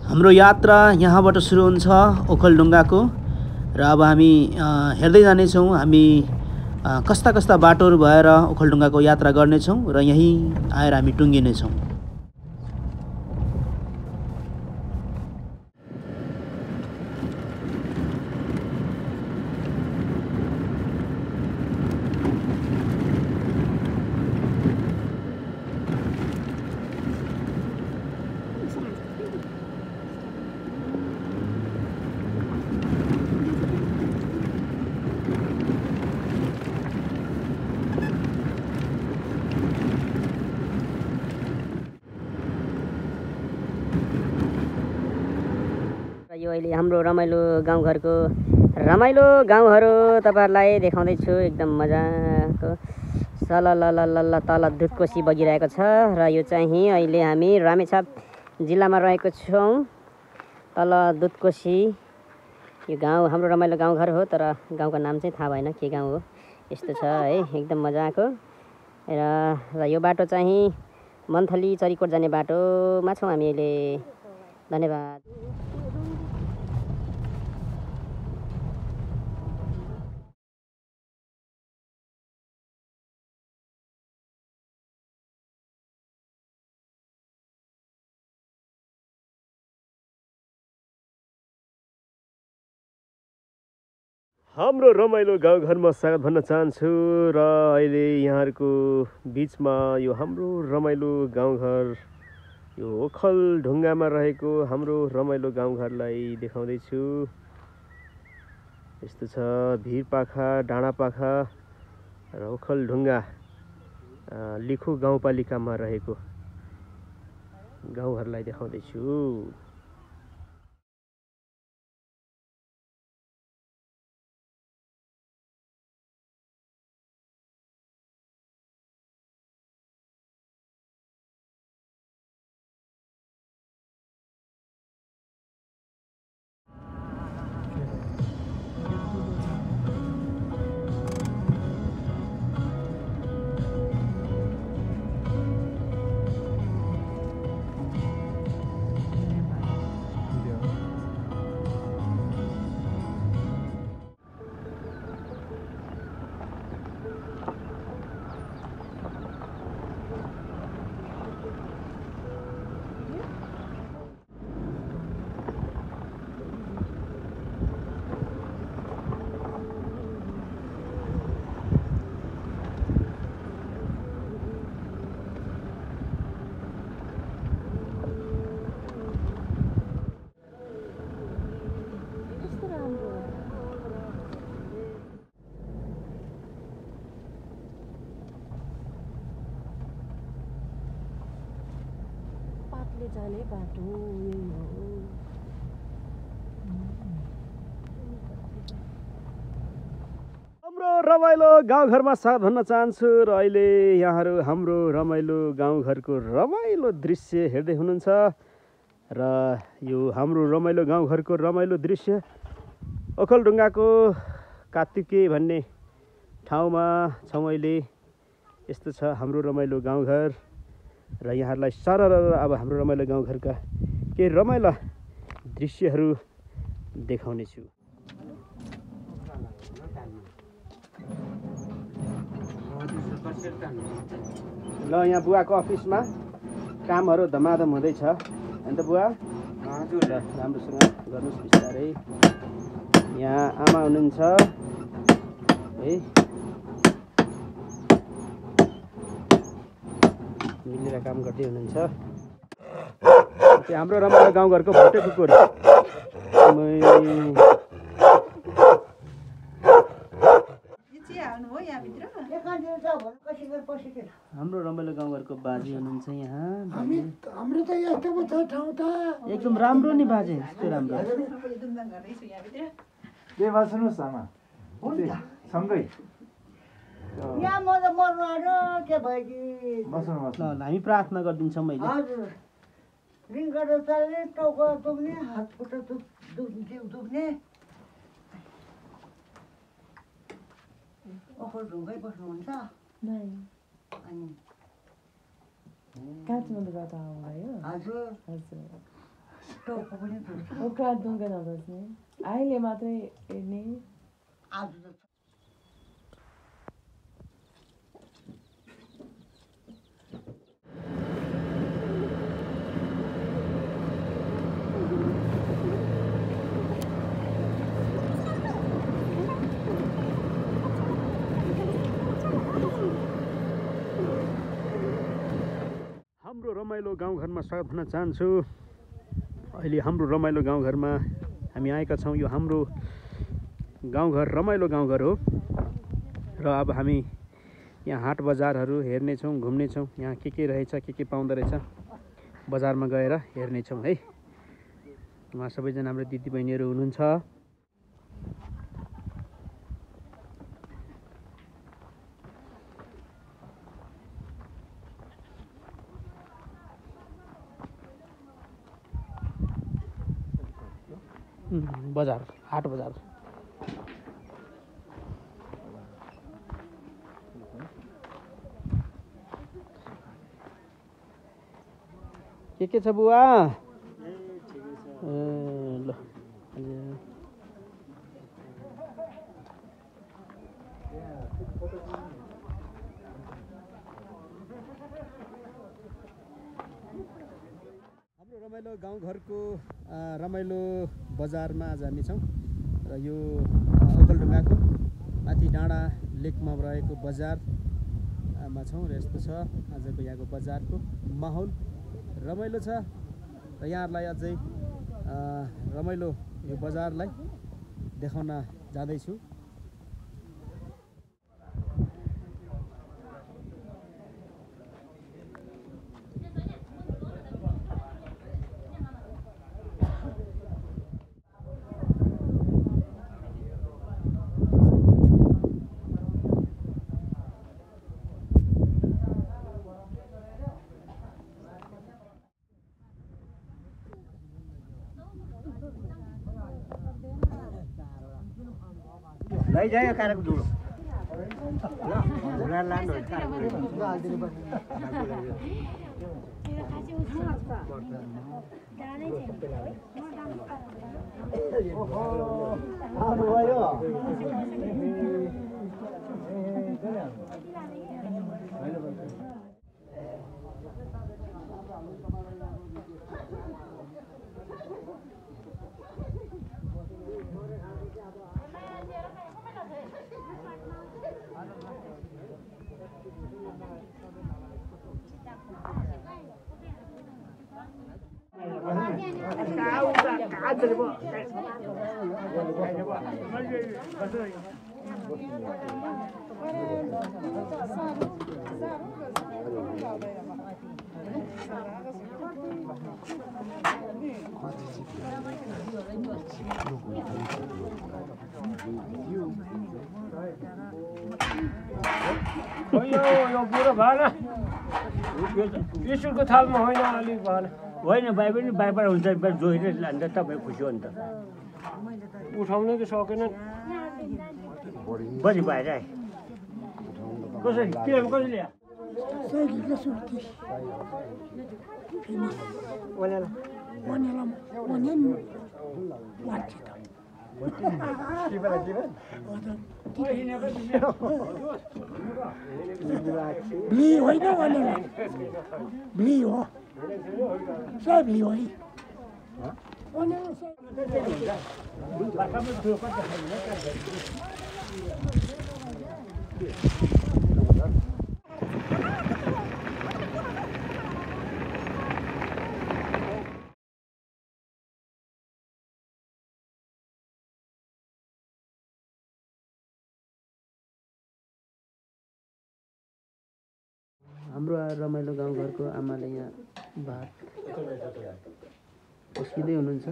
हाम्रो यात्रा यहाँबाट सुरु हुन्छ ओखलढुङ्गाको र अब हामी हेर्दै जानेछौँ हामी कस्ता कस्ता बाटोहरू भएर ओखलढुङ्गाको यात्रा गर्नेछौँ र यहीँ आएर हामी टुङ्गिनेछौँ। यो अहिले हाम्रो रमाइलो गाउँघरको रमाइलो गाउँहरू तपाईहरुलाई देखाउँदैछु। एकदम मजाको सललललल तल दुधकोशी बगिरहेको छ र यो चाहिँ अहिले हामी रामेछाप जिल्लामा रहेको छौँ। तल दुधकोशी यो गाउँ हाम्रो रमाइलो गाउँघर हो, तर गाउँको नाम चाहिँ थाहा भएन के गाउँ हो। यस्तो छ है, एकदम मजाको। र यो बाटो चाहिँ मन्थली चरीकोट जाने बाटोमा छौँ हामी अहिले। धन्यवाद। हाम्रो रमाइलो गाउँघरमा स्वागत भन्न चाहन्छु र अहिले यहाँहरूको बिचमा यो हाम्रो रमाइलो गाउँघर यो ओखलढुङ्गामा रहेको हाम्रो रमाइलो गाउँघरलाई देखाउँदैछु। यस्तो छ भिरपाखा डाँडापाखा र ओखलढुङ्गा लिखु गाउँपालिकामा रहेको गाउँघरलाई देखाउँदैछु। जाने बाटो यही हो। हाम्रो रमाइलो गाउँघरमा स्वागत भन्न चाहन्छु र अहिले यहाँहरू हाम्रो रमाइलो गाउँघरको रमाइलो दृश्य हेर्दै हुनुहुन्छ र यो हाम्रो रमाइलो गाउँघरको रमाइलो दृश्य ओखलढुङ्गाको कात्तिके भन्ने ठाउँमा छौँ अहिले। यस्तो छ हाम्रो रमाइलो गाउँघर र यहाँहरूलाई सरर अब हाम्रो रमाइलो गाउँघरका केही रमाइला दृश्यहरू देखाउने छु। ल यहाँ बुवाको अफिसमा कामहरू धमाधम हुँदैछ होइन त बुवा? हजुर। ल राम्रोसँग गर्नुहोस् बिस्तारै। यहाँ आमा हुनुहुन्छ है, मिलेर काम गर्दै हुनुहुन्छ। हाम्रो रमाइलो गाउँघरको भोटे कुकुर हाम्रो रमाइलो गाउँघरको बाजे हुनुहुन्छ यहाँ। हाम्रो त यस्तो पो छ ठाउँ त एकदम राम्रो नि बाजे, यस्तो राम्रो। के भन्छ सुन्नुहोस् आमा सँगै यहाँ म त मर्नु आयो के भयो कि। ल हामी प्रार्थना गरिदिन्छौँ अहिले। हजुर रिङ्गटा चल्ने, टाउको दुख्ने, हात खुट्टा दुख्ने। ओखलढुङ्गै बस्नुहुन्छ? अनि काठमाडौँबाट आउनुभयो? हजुर। ओखलाढुङ्गा नबस्ने अहिले मात्रै हेर्ने हाम्रो रमाइलो गाउँघरमा स्वागत हुन चाहन्छु। अहिले हाम्रो रमाइलो गाउँघरमा हामी आएका छौँ। यो हाम्रो गाउँघर रमाइलो गाउँघर हो र अब हामी यहाँ हाट बजारहरू हेर्नेछौँ, घुम्नेछौँ। यहाँ के रहेछ, के पाउँदो रहेछ बजारमा गएर हेर्नेछौँ है। उहाँ सबैजना हाम्रो दिदीबहिनीहरू हुनुहुन्छ। बजार, हाट बजार। के छ बुवा? ल हाम्रो रमाइलो गाउँघरको रमाइलो बजारमा आज हामी छौँ र यो ओखलढुङ्गाको माथि डाँडा लेकमा रहेको बजारमा छौँ र यस्तो छ आजको यहाँको बजारको माहौल। रमाइलो छ र यहाँहरूलाई अझै रमाइलो यो बजारलाई देखाउन जाँदैछु। लैजायो कानको धुलो यो बुढो भएन स्कुलको थालमा होइन अलिक भएन होइन भाइ पनि बाइबाट हुन्छ जोएर लान्छ तपाईँ खुसी हो नि त उठाउनै त सकेन बढी भएर कसरी किन कसरी ल्या Beli होइन भनेर beli हो सब beli हो हाम्रो रमाइलो गाउँघरको आमाले यहाँ भात पस्किँदै हुनुहुन्छ।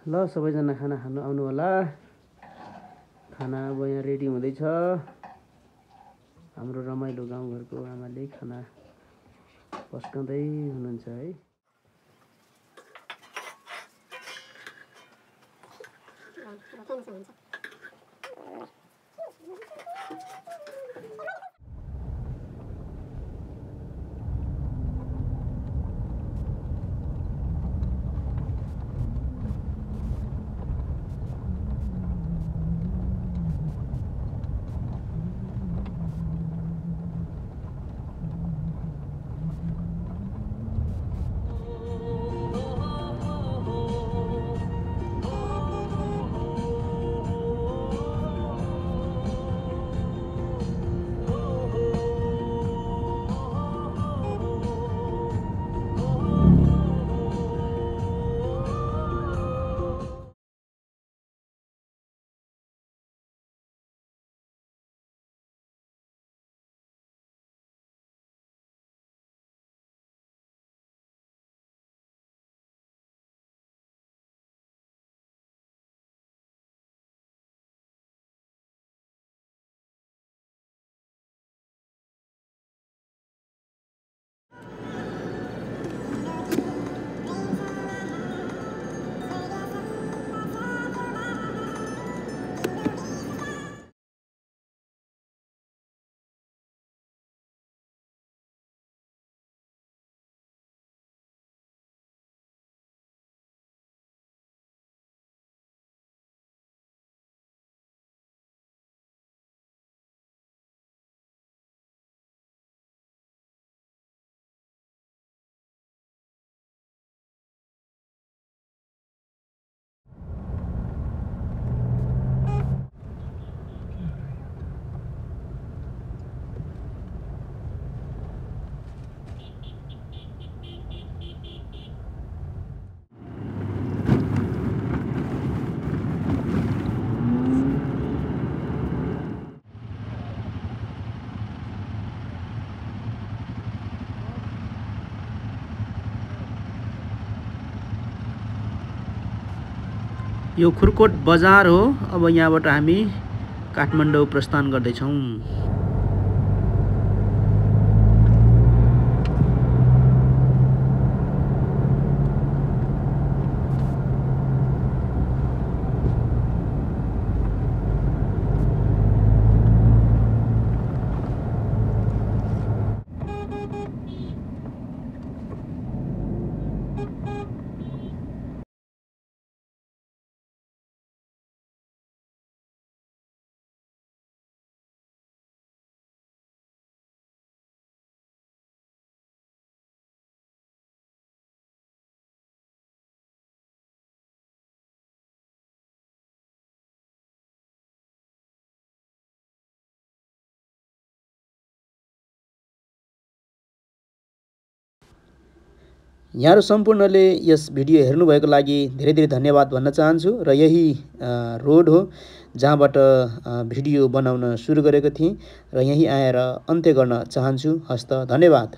ल सबैजना खाना खानु आउनु होला। खाना अब यहाँ रेडी हुँदैछ। हाम्रो रमाइलो गाउँघरको आमाले खाना पस्काउँदै हुनुहुन्छ है। यो खुरकोट बजार हो। अब यहाँबाट हामी काठमाडौँ प्रस्थान गर्दैछौँ। यहाँहरु सम्पूर्णले यस भिडियो हेर्नुभएको लागि धेरै धेरै धन्यवाद भन्न चाहन्छु र यही रोड हो जहाँबाट भिडियो बनाउन सुरु गरेको थिएँ र यही आएर अन्त्य गर्न चाहन्छु। हस्त धन्यवाद।